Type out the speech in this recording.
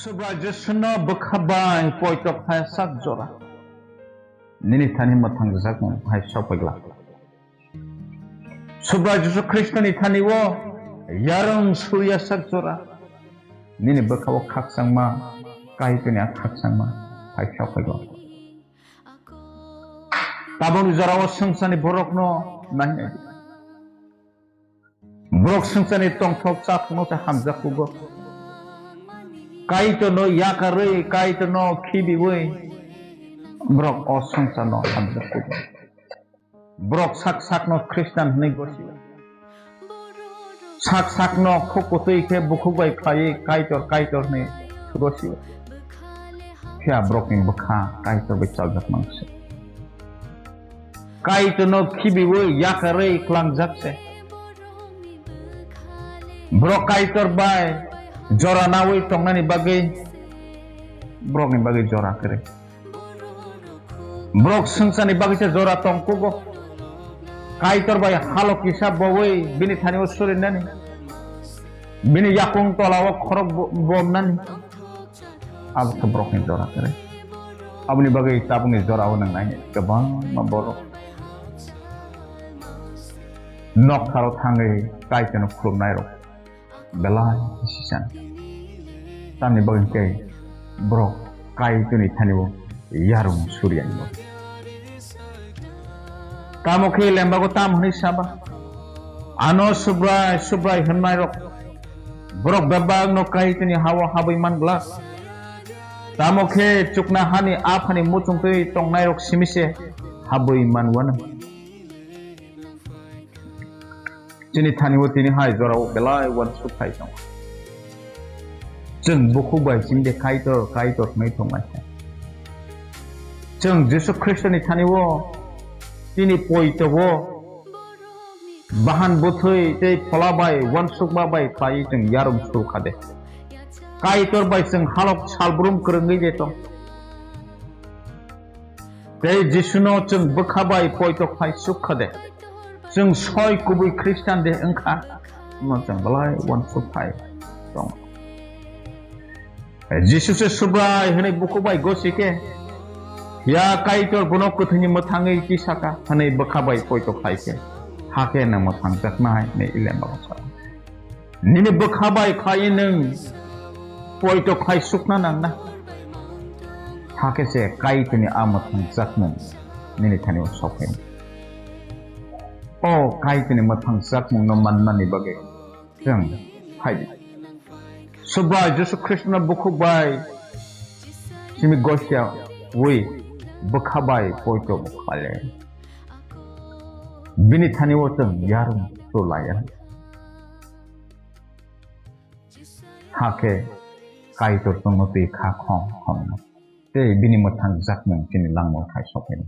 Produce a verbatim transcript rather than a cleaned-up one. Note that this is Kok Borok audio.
Subrai Jisuno bwkha bai poito khlai sak jora. Nini thani mwthang rijak hai sok paigla. Subrai Jisu Khristo ni thani o yarung surya sak jora. Nini bwkha o khakchangma, Kaitor ni a khakchangma hai sok paigla. Tabukni jora o swngcharni borokno nai nai. Borok swngcharni tongthok chathokno se hamjak kugo. Kaitorno yakarwi, Kaitorno khibiwi borok o swngcharno hamjak kugo. Borok sak sakno Khristan hwnwi gosio. Sak sakno khuk kutwi khe bukhuk bai khlaiwi Kaitor, Kaitor hwnwi gosio. Phiya borokni bwkha Kaitor bai chaljak mang se. Kaitorno khibiwi yakarwi klangjak se. Borok Kaitor bai jora nawi tongnani bagwi borokni bagwi jora kwrwi. Borok swngcharni bagwi se jora tong kugo. Kaitor bai halok kisa bowi bini thani o surinani. Bini yakung tola o khorok bo-, bomnani. Abo khe borokni jora kwrwi. Aboni bagwi tabukni jora o nangnaini kwbangma borok noktharok thangwi Kaitorno khulumnairok belai sisan. Tamni bagwi khe borok Kaitorni thani o yarung suriyani bo. Tamo khe lembago tam hwnwi saba? Ano Subrai, Subrai hwnnairok borok bebakno Kaitorni ha-o habwi man glak. Tamo khe chukna hani aphani muchungtwi tongnairok simi se habwi man uanw. Chini thani o tini hai jora o belai uansuk phai tongo. Chwng bukhuk bai chini de Kaitor, Kaitor hwnwi tongmai kha. Chwng Jisu Khristoni thani o tini poito o bahan bwthwi tei phola bai uansukma bai khlaiwi chwng yarung sur kha de. Kaitor bai chwng halok salbrum kwrwngwi de tong. Tei Jisuno chwng bwkha bai poito khlai suk kha de? Chwng soi kubui Khristan de wng kha? Omo chwng belai uansuk phai tong. Jisu se Subrai hwnwi bukhuk bai gosi khe, ya Kaitor, bono kwthwini mwthangwi tisaka hwnwi bwkha bai poito khlai khe, hakhe nwng mwthangjaknai hwnwi Ilemba sa. Nini bwkha bai khlai nwng poito khlai sukna nangna. Hakhe se Kaitorni a mwthangjakmung nini thani o sokphai. O Kaitorni mwthangjakmungno mannani bagwi chwng phai di. Subrai Jisu Khristno bukhuk bai simi gosia wi bwkha bai poito bo khlai le. Bini thani o chwng yarung chulaiya. Hakhe Kaitor chwngno twi kha khong khong. Tei bini mwthangjakmung chini langmao thai sokphai.